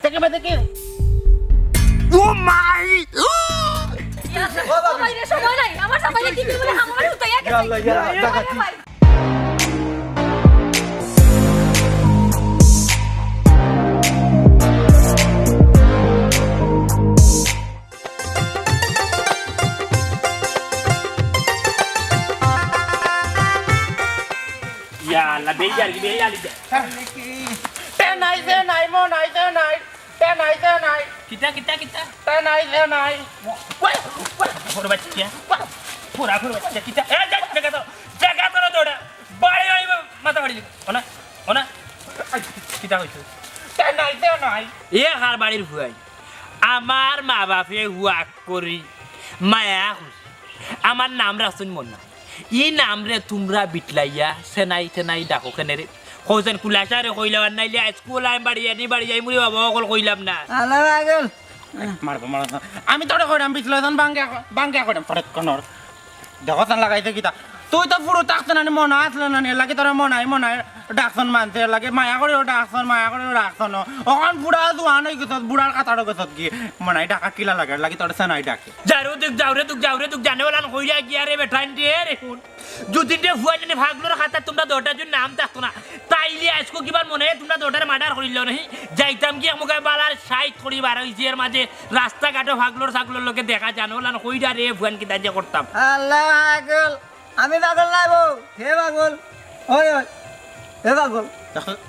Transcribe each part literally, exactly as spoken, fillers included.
ও মাই! ইয়া, ও ভাই রে, সময় নাই। আমার সামনে কি বলে, আমার উতাইয়া গেছে। ইয়া আল্লাহ, ইয়া আল্লাহ, ইয়া ডাকাতি। ভাই। ইয়া আল্লাহ, বেইয়ার কি, বেইয়ার কি? তে নাই, তে নাই, মো নাই, তে নাই। তে নাই, তে নাই। কিতা, কিতা, কিতা? তে নাই, তে নাই। ওই, ওই, ফোর বাচ্চা। ওই, ফোরা, ফোর বাচ্চা, কিতা? এ, যা, জাগা তো, জাগা তো, দৌড়া। বাড়ি, বাড়ি, মাথা বাড়ি। ওনা, ওনা। আই, কিতা কইছো? তে নাই, তে নাই। এ কার বাড়ির ফুয়াই? আমার মা বাপে হুয়াক করি, মায়া করি। আমার নাম রাখছইন মনা। ই নামরে তুমরা বিটলাইয়া সেনাই সেনাই ডাকো কেনে রে? কইছইন কুলাশারে কইলাও, আর নাইলে আইজকুল আমি বাড়ি আনি বাড়ি যাই মুড়ি বাবা অকল কইলাম না। আলা পাগল। মারবো, মারবো। আমি তোরে কইরাম বিটলাইছইন বাঙ্গা, বাঙ্গা কইরাম ফরক কনর। দেখো তান লাগাইছে কিতা? তুই তো ফুরু থাকতে নানি মনা আসলে নানি, এর লাগি তোরা মনাই মনাই ডাকছইন মানছে, এর লাগি মায়া করিও ডাকছইন, মায়া করিও ডাকছইন। অখন বুড়া জুয়ান অই গেছত, বুড়ার কাতারো গেছত কি? মনাই ডাকা কিলা লাগে, এর লাগি তোরে সেনাই ডাকে। যাও রে দুখ, যাও রে দুখ, যাও রে দুখ, জানে ওলান কইরা গিয়া রে বেটাইন রে রে কোন। যুদিন রে ফুয়াইন নে ফাগলর খাতা তুমরা দরটা জন নাম থাকতো না। তাইলে আইজকু কিবার মনে তুমরা দরটারে মার্ডার করিলাও নাহি। যাইতাম কি আমুকায় বালার সাইড করি বার অইছে এর মাঝে রাস্তাঘাটো ফাগলর ছাগলর লগে দেখা জানো ওলান কইরা রে ফুয়াইন কিতা যে করতাম। আল্লাহ পাগল। আমি পাগল না বউ, হে পাগল। ওই, ওই, হে পাগল।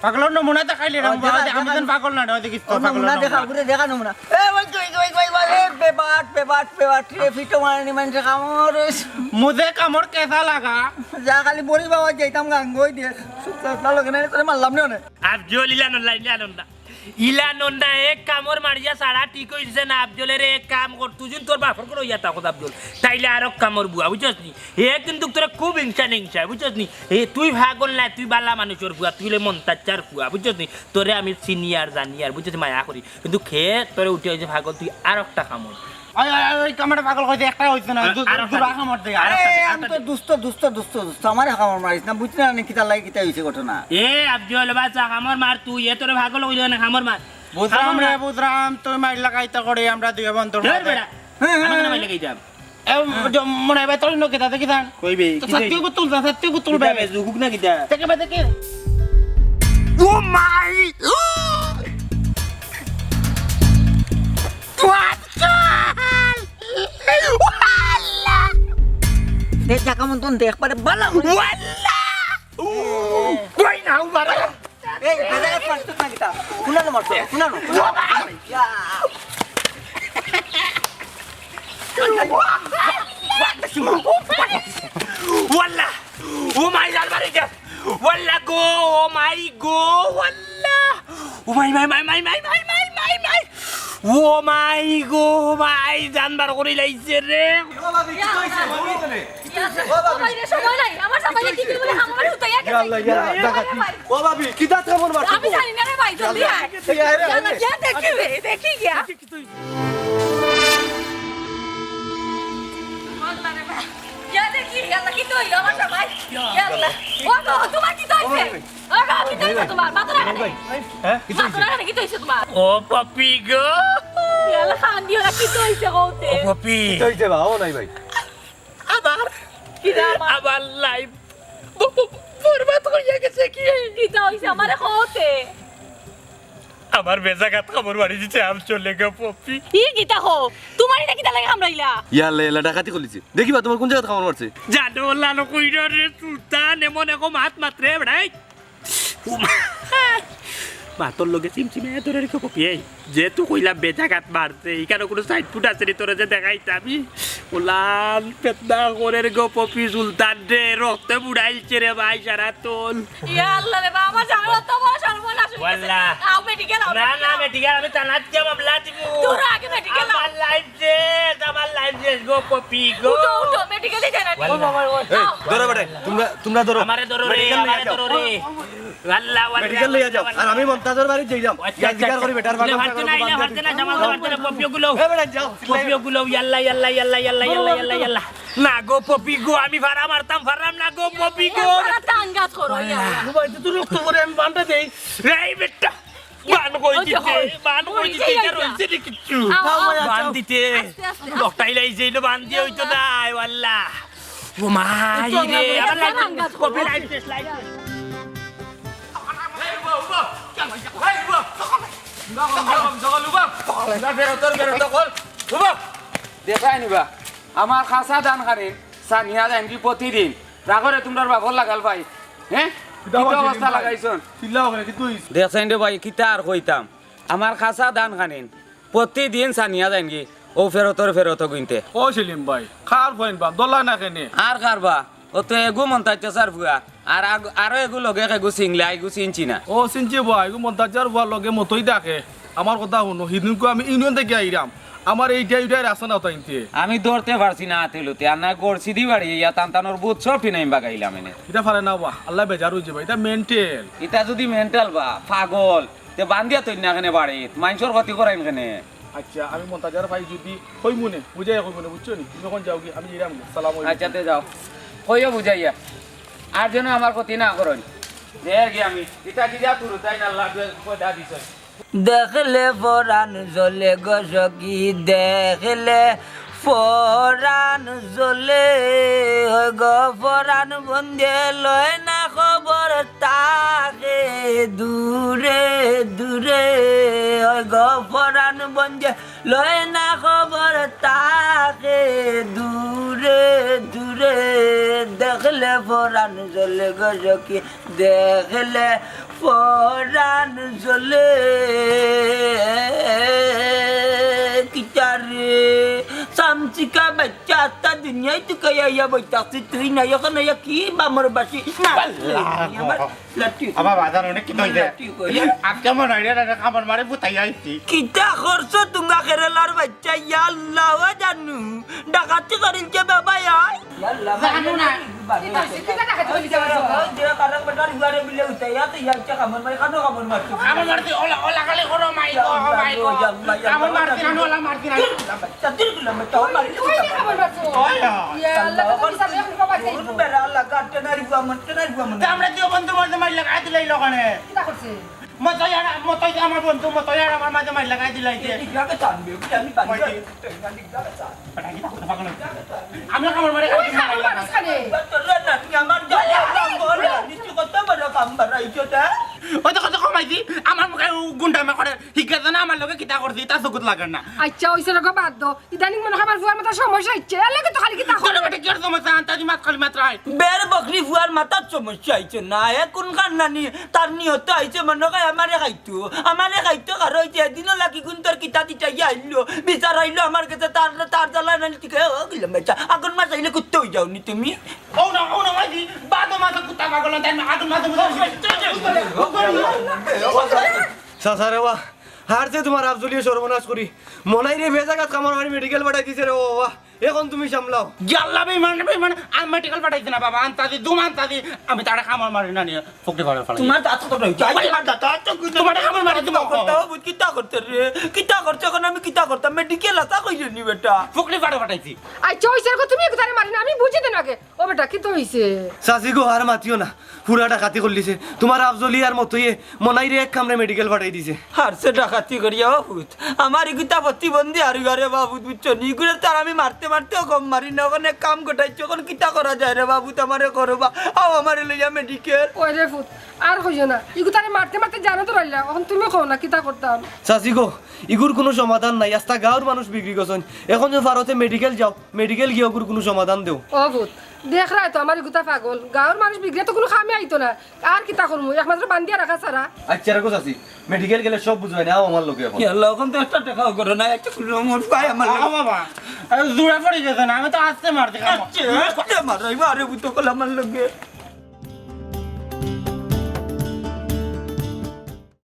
পাগলর নমুনা দেখাইলি রে, ও, দেখা, আমি দেখা। যেন পাগল না, ওই দেখিস তো, ও, পাগলর নমুনা নমুনা। দেখা, ঘুরে দেখা নমুনা। এ, ওই, ওই, ওই, ওই, ওই, এ, বেবাট, বেবাট, বেবাট, রে, ফিটো মারানি মানষে কামড়। মুঝে কামড় কেসা লাগা? যা খালি বড়ি বাবা যাইতাম গাঙ্গই দে। সুতা লোকে না, তোরে মারলাম না, না। আফজল ইলা নন্না, ইলা নন্না। ইলা নন্না এক কামড় মারিয়া সারা ঠিক অইছে না, আফজলের এক কাম কর, তুই যদি তোর বাপর করে অইয়া থাকো আফজল, তাইলে আরো কামড় বুয়া, বুঝছস নি? হে কিন্তু তোরে খুব হিংসা নিংসা, বুঝছস নি? এ তুই পাগল না, তুই বালা মানুষর ফুয়া, তুই হলে মন্তাচ্চার ফুয়া, বুঝছস নি? তোরে আমি চিনি আর জানি আর, বুঝছস নি? মায়া করি, কিন্তু খে তোরে উঠে অইছে পাগল, তুই আর একটা কামড়। ওই, ওই, ওই, ওই কামড়ে পাগল কইছে, একটা অইছে না, আর, দু-, আর একটা দুরা দে। কামড় দে, আর আরে, একটা দে, আর আমি একটা তো দে। দুষ্ট, দুষ্ট, দুষ্ট, দুষ্ট, আমারে কামড় মারিস না, বুঝলি না নি কিতা লাগি কিতা অইছে ঘটনা? এ, আফজল বাচ্চা, কামড় মার তুই, এ তোরে পাগল কইলে না, কামড় মার। বুঝলাম কামড় রে, মার। বুঝলাম, তুই মাইর লাগাইতে করে আমরা দুই বন্ধুর ধর মধ্যে। বেটা, হ্যাঁ, হ্যাঁ, আমাকে না হ্যাঁ। মাইর লাগাই যাম। এ, হ্যাঁ। জ-, মনে হয় ভাই তোর লোকে দাদা কি জান? কই বে, তো কি সত্যি দেই? কত তুলতা, সত্যি কত তুলবে? কিতা বে, জুকুক না কিতা? দেখে বে, দেখে। ও মাই! দেখ, দেখা মন তো দেখ, পারে বালা মন। ওয়াল্লা! কই না, উবারে। এই, বেজায় ফাঁস তো না কিতা? কুনানো মারছো? কুনানো? ইয়া। ওয়াল্লা! ও মাই জান মারি গেল। ওয়াল্লা গো, ও মাই গো, ওয়াল্লা। ও মাই, মাই, মাই। ও মাই গো, মাই জান বার করি লাইছে রে। ও ভাবি, কিতা অইছে? ও ভাবি। ইয়া, ও ভাই রে, সময় নাই। আমার সামনে কি বলে, আমার উতাইয়া গেছে। ইয়া আল্লাহ, ইয়া আল্লাহ, ডাকাতি। ও ভাবি, কিতা কামড় মারছো? আমি জানি না রে ভাই, জলদি আয়। এই আয় রে, আয় রে। ইয়া, দেখি রে, দেখি গিয়া। ইয়া দেখি, ইয়া দেখি তো, ইয়া আমার সবাই। ইয়া আল্লাহ। ও গো, তোমার কিতা অইছে? ও গো, কিতা অইছে তোমার? মাথা রাখা নেই। হ্যাঁ? মাথা রাখা নেই, কিতা অইছে তোমার? ও পপি গো। ইয়া আল্লাহ, কান দিও না, কিতা অইছে গো তে? ও পপি। কিতা অইছে বা? ও নাই ভাই। আমার, কিতা আমার? আমার লাইফ ব-, ব-, বরবাদ করিয়া গেছে কি? কিতা অইছে আমারে কও তে? আমার বেজাগাত কামড় মারি দিছে, আফজলে গো পপি। ই কিতা কও? তোমার ইটা কিতা লাগি কামড়াইলা? ইয়া আল্লাহ, ইয়া আল্লাহ, ডাকাতি করিলিছে। দেখিবা তোমার কোন জাগাত কামড় মারছে। জানো আল্লাহ, নো কইরা রে সুলতান, এমন এক মাত মাতরে বেটাই। ও মা। মাতর লগে চিমচিমে ধরে রেখে পপি, এই, যেহেতু কইলা বেজাগাত মারছে, ইখানো কোনো সাইড ফুট আছে নি তোরে যে দেখাইতাম আমি? ওলান, পেতনা করের গো পপি সুলতান রে, রক্তে বুড়াইলছে রে ভাই, সারা তোল। ইয়া আল্লাহ রে বাবা, আমার জামাইর তো বড় সর্বনাশ অই গেছে। ওয়াল্লাহ। আও মেডিকেল, আও না, না, মেডিকেল। মেডিকেল, আমি থানাত গিয়া মামলা দিমু। তোরা আগে মেডিকেল আও। আমার লাইফ শেষ, আমার লাইফ শেষ গো পপি গো। উঠো, উঠো, মেডিকেলে যান। ওয়াল্লাহ। ও বাবা, ওই। এই, আও। ধরো বেটা, তোমরা, তোমরা ধরো। আমারে ধরো রে, মেডিকেল লইয়া আমারে যাও। ধরো রে। আল্লাহ, আল্লাহ, মেডিকেল লইয়া যাও। আল্লাহ। আর আমি মমতাজর বাড়ি যাইলাম। আচ্ছা, আচ্ছা, আচ্ছা। ফারতে না, ইলা ফারতে না, সামাল ফারতে না, পপিও গুলো। এ বেটা, যাও। পপিও গুলো, ইয়াল্লা, ইয়াল্লা, ইয়াল্লা। না গো পপি গো, আমি ফারা মারতাম, ফাররাম না গো পপি গো। ফারা টাঙ্গাত করো, ইয়াল্লা। ও ভাই, তো রক্ত পড়ে আমি বান্ধা দেই। এই বেটা। বান কই ওই যে দিতে, হয়। বান কই ওই দিতে, যে এটা এটা। রইছে নি কিচ্ছু? আও, আও। বান দিতে। আস্তে, আস্তে, আস্তে। লোকটাই লাইছে, এটা বান দিয়ে হইতো না, আয় আল্লাহ। ও মা, এই রে, আবার লাইট শেষ, কপি লাইট শেষ, লাইট শেষ। দেখাই নিবা, আমার খাসা ধান খানি সানিয়া যাইন কি প্রতিদিন? রাখরে তোমরার বাপর লাগাল ভাই, হ্যাঁ? কিতা অবস্থা লাগাইছন? চিল্লাও কেনে, কিতা অইছে? দেখছইন রে ভাই, কিতা আর কইতাম, আমার খাসা ধান খানিন প্রতিদিন সানিয়া যাইনগি, ও ফেরতর ফেরত গুনতে। ও সেলিম ভাই, কার ফইন বা, দলা না কেনে? আর কার বা, ও তো এগু মন্তাজ চাচার ফুয়া, আর আগ-, আরো এগু লগে এগু চিনলা, এগু চিনছি না। ও চিনছি বা, এগু মন্তাজ চাচার ফুয়ার লগে মতই থাকে। আমার কথা হুনো, হিদিনকু আমি ইউনিয়ন থাকি আইরাম, আমার এইটা এইটা রাস্তা না তাইনতে। আমি ধরতে পারছি না আতে লুতে, আর না করছি দি বাড়ি, ইয়া তান তানোর বুথ সব ফিনাইম বাগাইলাম এনে। ইটা পারে না বা, আল্লাহ বেজার অইছে বা, ইটা মেন্টাল। ইটা যদি মেন্টাল বা, পাগল, তে বান্দিয়া তৈন না কেনে বাড়িত, মাইনষর ক্ষতি করাইন কেনে? আচ্ছা, আমি মন্তাজার ভাই যদি কইমুনে, বুঝাইয়া কইমুনে, বুঝছো নি? তুমি অখন যাওগি, আমি যাইরাম গি। সালাম আলাইকুম। আচ্ছা, তে যাও। কইও বুঝাইয়া। আর যেন আমার ক্ষতি না করইন। যাইগি আমি। ইটা কি যা তুরু তাই না লাগবে, কয়টা দিছইন। দেখলে পরাণ জ্বলে গো সখী, দেখলে পরাণ জ্বলে, ওই গো পরাণ বন্ধে লয় না খবর তাকে দূরে দূরে, ওই গো পরাণ বন্ধে লয় না খবর তাকে দূরে দূরে, দেখলে পরাণ জ্বলে গো সখী, দেখলে পরাণ জ্বলে। কিতা রে, চামচিকা বাচ্চা, আস্তা দুনিয়াত তুকাইয়া আইয়া বই থাকছি, তুই নাই, অখন আইয়া কি বামর বাসি? না, আল্লাহ। আমার লাঠি। আমার বাজার অনেক কিতা অইছে? লাঠি কই? আজকে আমার নাইরে নাইরে কামড় মারি বুতাই আইছি। কিতা করছো তুমরা কেরালার বাচ্চা? ইয়া আল্লাহ, ও জানু, ডাকাতি করিলছে বাবা, আয়। জানো না। কিতা অইছে? কিতা ডাকাতি করিলছে? ওই যে কারণ বেটার হুয়ারে বিলে উঠে, ইয়া তো ইয়া ইচ্ছা কামড় মারি, কানো কামড় মারছে? কামড় মারছি, ওলা, ওলা খালি করো, মাই গো, মাই গো। কামড় মারছি না, ওলা মারছি না। চাদর গুলা মে চাও মারি। ওই যে কামড় মারছো। ওই, ওই। ইয়া আল্লাহ, কত কিতা এখন বাবা চাইবো। বেড়া লাগা, টেনারি বুয়া মন, টেনারি বুয়া মন। তে আমরা দিও বন্ধু মাঝে মারি লাগাই দিলাই লোকানে। কিতা করছে? মতই আর, মতই আমার বন্ধু, মতই আর আমার মাঝে মারি লাগাই দিলাই যে। এই কিভাবে টানবে? আমি টানি। ওই যে। আমি কামড় মারি খাই দিলাম। ওই তো কত কমাইছি, আমার মুখে গুন্ডা মে করে, ঠিক আছে না, আমার লগে কিতা করছি, তা চকুত লাগে না। আচ্ছা, ওই সেরকম বাদ দাও। ইদানিং মনে হয় আমার ফুয়ার মাথার সমস্যা হচ্ছে, এর লাগে তো খালি কিতা করে। তোর বেটা কি আর সমস্যা, আনতা দি মাত খালি মাত্রায়। বের বকরি ফুয়ার মাথার সমস্যা হচ্ছে না, এ কোন কান্নানি, তার নিয়ত আইছে মনে হয় আমারে খাই তো আমারে খাইতো কারো ওই যে এদিনও লাগি গুন তোর কিতা দিতা ইয়া আইলো, বিচার আইলো আমার কাছে, তার, তার জ্বালা নানি ঠিক হয়ে গেলাম বেটা। আগুন মাছ আইলে কুত্তে হয়ে যাওনি তুমি? ও না, ও না, ওই যে বাদো মাছ কুত্তা পাগল, তাই না? আগুন মাছ বুঝে চাচা রে বা, হার যে তোমার আফজলিয়ে সর্বনাশ করি। মনাই রে বেজাগাত কামড় মারি মেডিকেল পাঠাই দিছে রে বাবা। এখন তুমি সামলাও। ইয়াল্লা বেইমান, বেইমান, আমি মেডিকেল পাঠাইছি না বাবা, আনতাছি, দুম আনতাছি, আমি তারে কামড় মারি না নিয়ে ফকরি ফাড়ে ফালাই। তোমার দাঁত কত রয়েছে? আই, তোমার দাঁত আছে কিন্তু। তোমার কামড় মারি দিমু। কিতা করতে হবে? কিতা করতে রে? কিতা করতে? এখন আমি কিতা করতাম? মেডিকেল আতা কইরে নি বেটা। ফকরি ফাড়ে ফাটাইছি। আচ্ছা, ওই সেরকম তুমি একটু তারে মারি না, আমি বুঝি দেন আগে। ও বেটা, কিতা অইছে? চাচি গো, আর মাতিও না। পুরা ডাকাতি করলিছে। তোমার আফজলি আর মতইয়ে মনাইরে এক কামড়ে মেডিকেল পাঠাই দিছে। আর সে ডাকাতি করিয়া, ও পুত। আমার ইগুতা প্রতিবন্ধী আর ইগারে বাবুত বুঝছো নি? ইগুরে তো আর আমি মারতে মারতেও কম মারি না। ওখানে কাম ঘটাইছো, এখন কিতা করা যায় রে বাবুত? আমারে করো বা, আও আমারে লইয়া মেডিকেল। ওই রে পুত, আর কইও না। ইগুতারে মারতে মারতে জানো তো রাইলা। এখন তুমি কও না, কিতা করতাম? চাচি গো, ইগুর কুনু সমাধান নাই। আস্তা গাঁওর মানুষ বিগড়ি গেছইন। এখন যে পারো তে মেডিকেল যাও, মেডিকেল গিয়া ইগুর কুনু সমাধান দেও। ও পুত, দেখরায় তো আমার ইগুতা পাগল। গাঁওর মানুষ বিগড়ে তো কুনু কামে আইতো না। আর কিতা করমু? একমাত্র বান্দিয়া রাখা ছাড়া। আচ্ছা, রাখো চাচি, মেডিকেল গেলে সব বুঝবায় না, আও আমার লগে এখন। ইয়াল্লা, এখন তো একটা দেখাও করো না, একটা কুনু মন পায় আমার লগে। আও বাবা, আরে জোড়া পড়ি গেছে না, আমি তো আস্তে মারতে খাবো। আচ্ছা, আস্তে মারাইবা, আরে বুঝতে কল আমার লগে।